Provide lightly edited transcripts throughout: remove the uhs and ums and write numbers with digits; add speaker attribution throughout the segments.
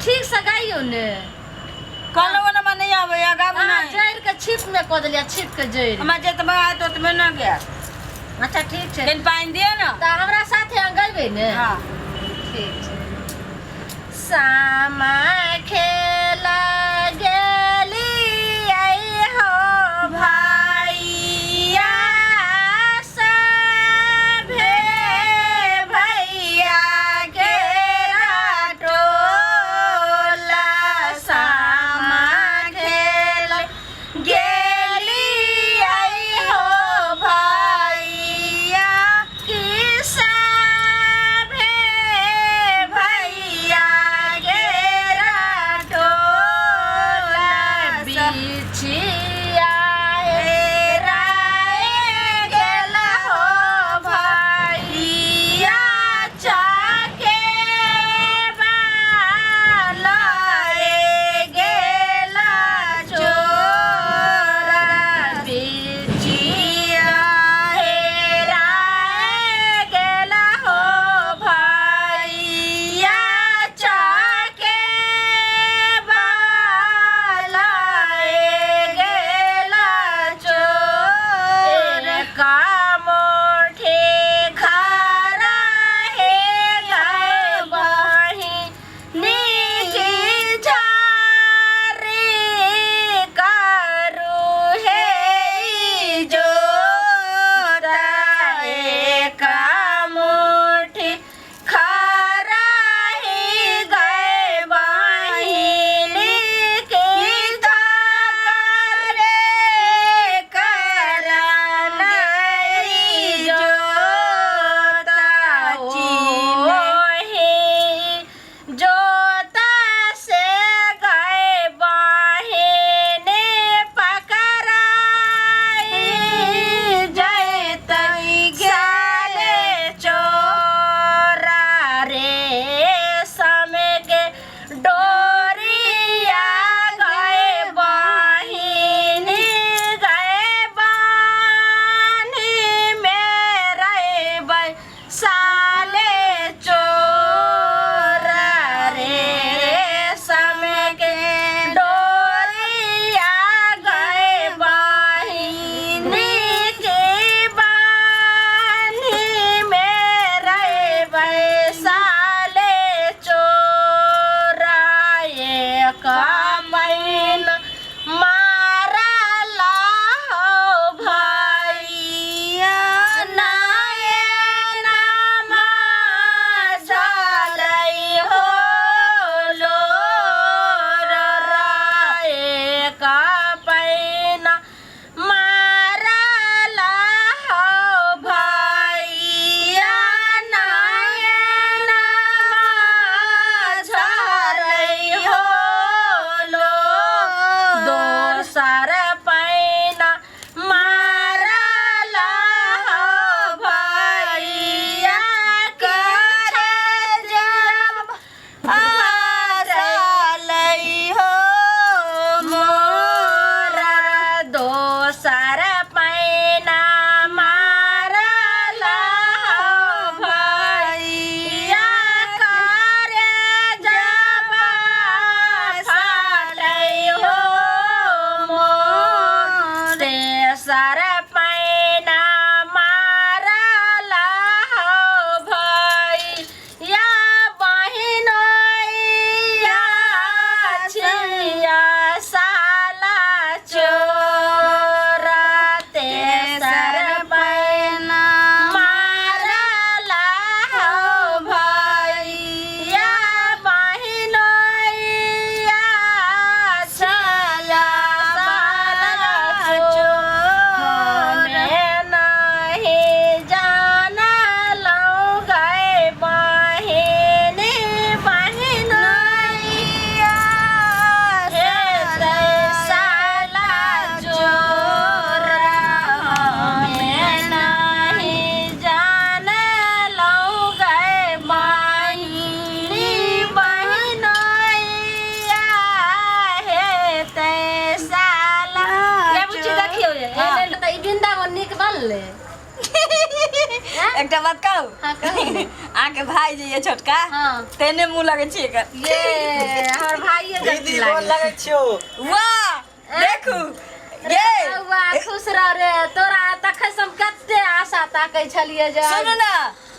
Speaker 1: ठीक से गाइयो ने।
Speaker 2: कहलहुँ हमरा नहि आबैया, गाबू।
Speaker 1: अहाँ
Speaker 2: नहि।
Speaker 1: जड़ि के छिप में कऽ देलियै, छिप के जड़ि।
Speaker 2: हमरा जतबा आयत ओतबे ने गायब।
Speaker 1: अच्छा, ठीक छै।
Speaker 2: कनि पानि दिअ ने।
Speaker 1: तऽ हमरा साथे अहाँ गयबै ने?
Speaker 2: हँ।
Speaker 1: ठीक छै। सामा खेल गेलियै हो भैया, सभे भैया के टोला। सामा खेल गेलियै हो भैया, कि सभे भैया के टोला।
Speaker 2: एकटा बात कहू?
Speaker 3: हाँ, कहू।
Speaker 2: अहाँके भाई जे ये छोटका,
Speaker 3: हाँ।
Speaker 2: तेने मुँह लगै छी एकर।
Speaker 3: ये हमर भाइये
Speaker 4: दीदी
Speaker 3: जल्दी
Speaker 4: गोर
Speaker 3: लागै।
Speaker 4: लगै छियौ।
Speaker 2: वाह, देखू ये।
Speaker 3: बौआ खुश रह रे, तोरा तखन से हम कते आशा ताकै छलियै जे
Speaker 2: सुनू ना,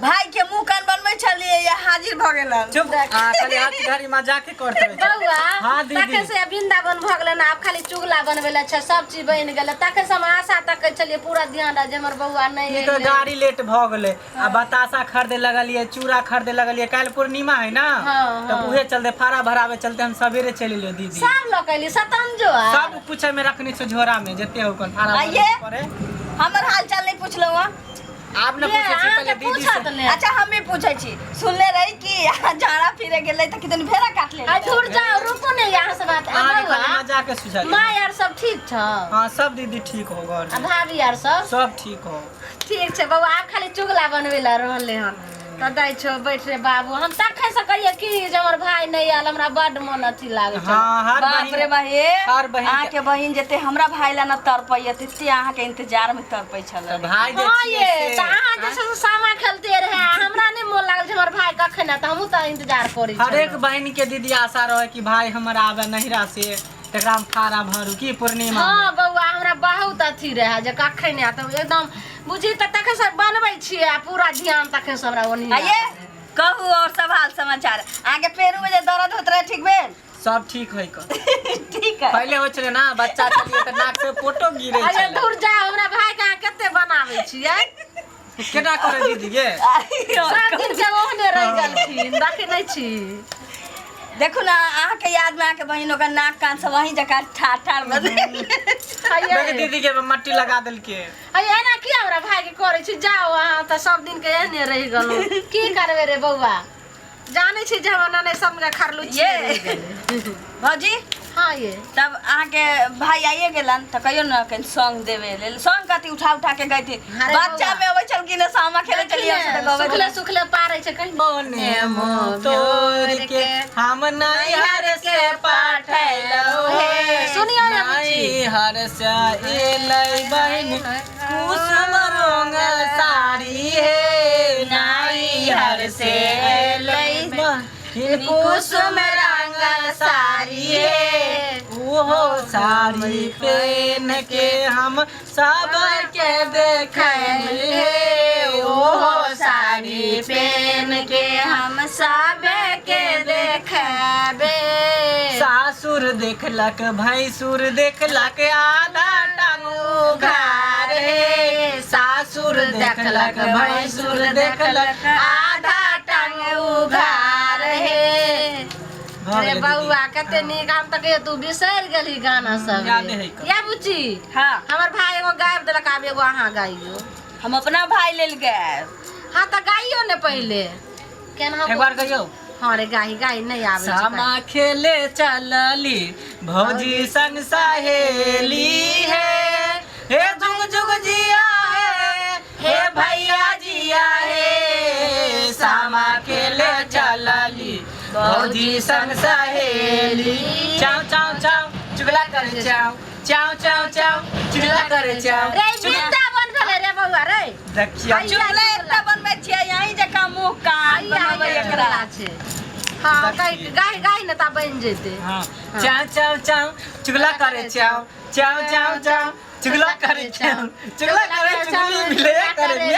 Speaker 2: भाई के मुंह कान बनबै छलियै या हाजिर भऽ गेलन।
Speaker 4: चुप, आ खाली हाथ घड़ी मजाके करते रहै छै।
Speaker 3: बौआ,
Speaker 4: हाँ, दीदी।
Speaker 3: तखन से वृंदावन भऽ गेलै ने, आब खाली चुगला बनबै लए छै, सब चीज बनि गेलै। तखन से हम आशा तकै छलियै, पूरा ध्यान रहै जे हमर बौआ नहि
Speaker 4: की कह
Speaker 3: एलै।
Speaker 4: गाड़ी लेट भऽ गेलै आ बताशा खरीदे लगलियै, चूड़ा खरीदे लगलियै। काल्हि पूर्णिमा है ना,
Speaker 3: हाँ,
Speaker 4: तऽ
Speaker 3: हाँ।
Speaker 4: उहे चलते फाड़ा भरावे चलते हम सवेरे चलि एलियै दीदी।
Speaker 3: सब लऽ के एली सतंजो आ?
Speaker 4: सब कुछ में रखने छै झोरा में, जते हो कोन फाड़ा
Speaker 2: आ ये?
Speaker 4: पड़े।
Speaker 2: हमर हाल चाल नहीं पुछलहुँ हँ।
Speaker 4: आब ने
Speaker 3: ये,
Speaker 4: पूछै छी
Speaker 3: अहाँके
Speaker 4: पहिले दीदी
Speaker 3: पूछत
Speaker 4: से।
Speaker 3: ने।
Speaker 2: अच्छा, हम भी पूछै छी, सुनले रही कि अहाँ झाड़ा फिरे गेलै तऽ किदन भेड़ा काट
Speaker 3: आ
Speaker 2: लेले।
Speaker 3: दूर जाओ, रुकू ने यहाँ से बात। आ
Speaker 4: अहाँके
Speaker 3: बौआ,
Speaker 4: खाली मजाक के सुझाव।
Speaker 3: माँ यार सब ठीक छौ?
Speaker 4: हाँ, सब दीदी ठीक हो घर
Speaker 3: आ
Speaker 4: में।
Speaker 3: भाभी यार सब?
Speaker 4: सब ठीक हो।
Speaker 3: ठीक छै बौआ, आब खाली चुगला बनबै लए रहलै हन। तऽ दै छौ, बैठ रे बाबू। हम तखन से कहियै कि जे हमर भाय नहि आयल, हमरा बड्ड मोन अथी लागै छल।
Speaker 4: हाँ, हर
Speaker 2: बाप रे
Speaker 4: बहिन
Speaker 2: बहिन,
Speaker 4: हर बहिन के-
Speaker 2: अहाँके बहिन जते हमरा भाई ला न तड़पैया तते अहाँके इंतजार में तड़पै छल।
Speaker 4: तऽ भाय जे
Speaker 3: हाँ
Speaker 4: छियै
Speaker 3: ये
Speaker 4: से,
Speaker 3: तऽ अहाँ जे छै से सामा खेलते रहै, हमरा नहि मोन लागल जे हमर भाय कखन आयत, हमहूँ तऽ इंतजार करै
Speaker 4: हरेक
Speaker 3: छलहुँ।
Speaker 4: बहिन के दीदी आशा रहे कि भाई हमर आवे नहिरा से, तकरा हम फाड़ा भरू की पूर्णिमा में।
Speaker 3: हाँ बौआ, हमरा बहुत अथी रहै जे कखन आयत, एकदम बुझी तऽ तखन से बनबै छियै आ पूरा ध्यान तखन से हमरा ओनही।
Speaker 2: आइए कहू और सब हाल समाचार। अहाँके पेरू में जे दर्द होत रहे, ठीक भेल?
Speaker 4: सब ठीक है क।
Speaker 2: ठीक है।
Speaker 4: पहिले होइ छलै ना, बच्चा छलियै तऽ नाक से फोटो गिरै
Speaker 3: अरे
Speaker 4: छलै।
Speaker 3: दूर जाओ, हमरा भाई के अहाँ कते बनाबै छियै।
Speaker 4: केना करै दीदी गे?
Speaker 3: सब दिन के ओहने रहि गेलखिन, देखै नहि छी?
Speaker 2: देखू ना, अहाँके याद में अहाँके बहिन ओकर नाक कान सब वहीं जकाँ ठाढ़ ठाढ़ बदलि।
Speaker 4: देख दीदी के मट्टी लगा देलकै।
Speaker 3: अरे एना किया हमरा भाई के करै छी? जाओ, अहाँ तऽ सब दिन के एहने रहि गेलहुँ। की करबै रे बौआ, जानै छी जे हमर ननैद सब के खरलू
Speaker 2: ये। भौजी।
Speaker 3: हाँ ये।
Speaker 2: तब अहाँके भाई आइए गेलन तऽ कहियो ने कनि सॉन्ग देवे लेल। सॉन्ग कथी, उठा उठा के गैती।
Speaker 3: अरे
Speaker 2: बच्चा
Speaker 3: बौआ।
Speaker 2: में अबै छलखिन हँ, सामा खेले छलियै हमसब तऽ गबै
Speaker 3: सुखले
Speaker 2: छलियै।
Speaker 3: सुखले पारै छै कहीं।
Speaker 4: मोने मुँह तोड़ के हम नैहर से पाठैलौ हे।
Speaker 3: सुनियौ ने बुच्ची।
Speaker 4: नैहर से एलै बहिन कुसुम रंगल साड़ी हे, नैहर से एलै बहिन कुसुम रंगल साड़ी हे, ओहो साड़ी पहन के हम सबके देखै हे, ओहो साड़ी
Speaker 1: पहन के हम सबके देखेबे।
Speaker 4: सासुर देखलक भैंसुर देखलक आधा टांग उघार हे, सासुर देखलक भैंसुर देखलक आधा टांग उघार हे। भऽ
Speaker 3: रे
Speaker 4: गेलै दीदी।
Speaker 3: बौआ, कते नीक, हम तऽ कहियो तू बिसरि गेलही गाना सब।
Speaker 4: यादे
Speaker 3: रे।
Speaker 4: है कऽ।
Speaker 3: या बुच्ची।
Speaker 2: हाँ।
Speaker 3: हमर भाई एगो गाबि देलक, आब एगो अहाँ गाइयो।
Speaker 2: हम अपना भाई लेल गायब।
Speaker 3: हाँ तऽ गाइयो ने पहिले केना।
Speaker 4: एक बार कहियौ।
Speaker 3: हाँ रे, गाही गाही, नहि आबै छै।
Speaker 4: सामा खेले चलली भौजी संग सहेली हे, हे जुग जुग जिया हे, हे भैया जिया हे। सामा खेले चलली भौजी संग सहेली, चाव चाव चाव चुगला करे चाव चाव चाव चाव चुगला करे चाव।
Speaker 3: रे वृंदावन भेलै रे बौआ रे।
Speaker 4: देखियौ।
Speaker 3: आइया।
Speaker 2: चुगला एकटा बनबै छियै, यहीं जकाँ मुँह कान
Speaker 3: आइया।
Speaker 2: बनबै
Speaker 3: आइया
Speaker 2: एकरा।
Speaker 3: चुगला छै। हाँ गाय गाय गाय ने ता बनि जेतै।
Speaker 4: हाँ, चाव चाव चाव चुगला करे चाव चाव चाव चाव चुगला करे चाव, चुगला करे चुगली मिले करे।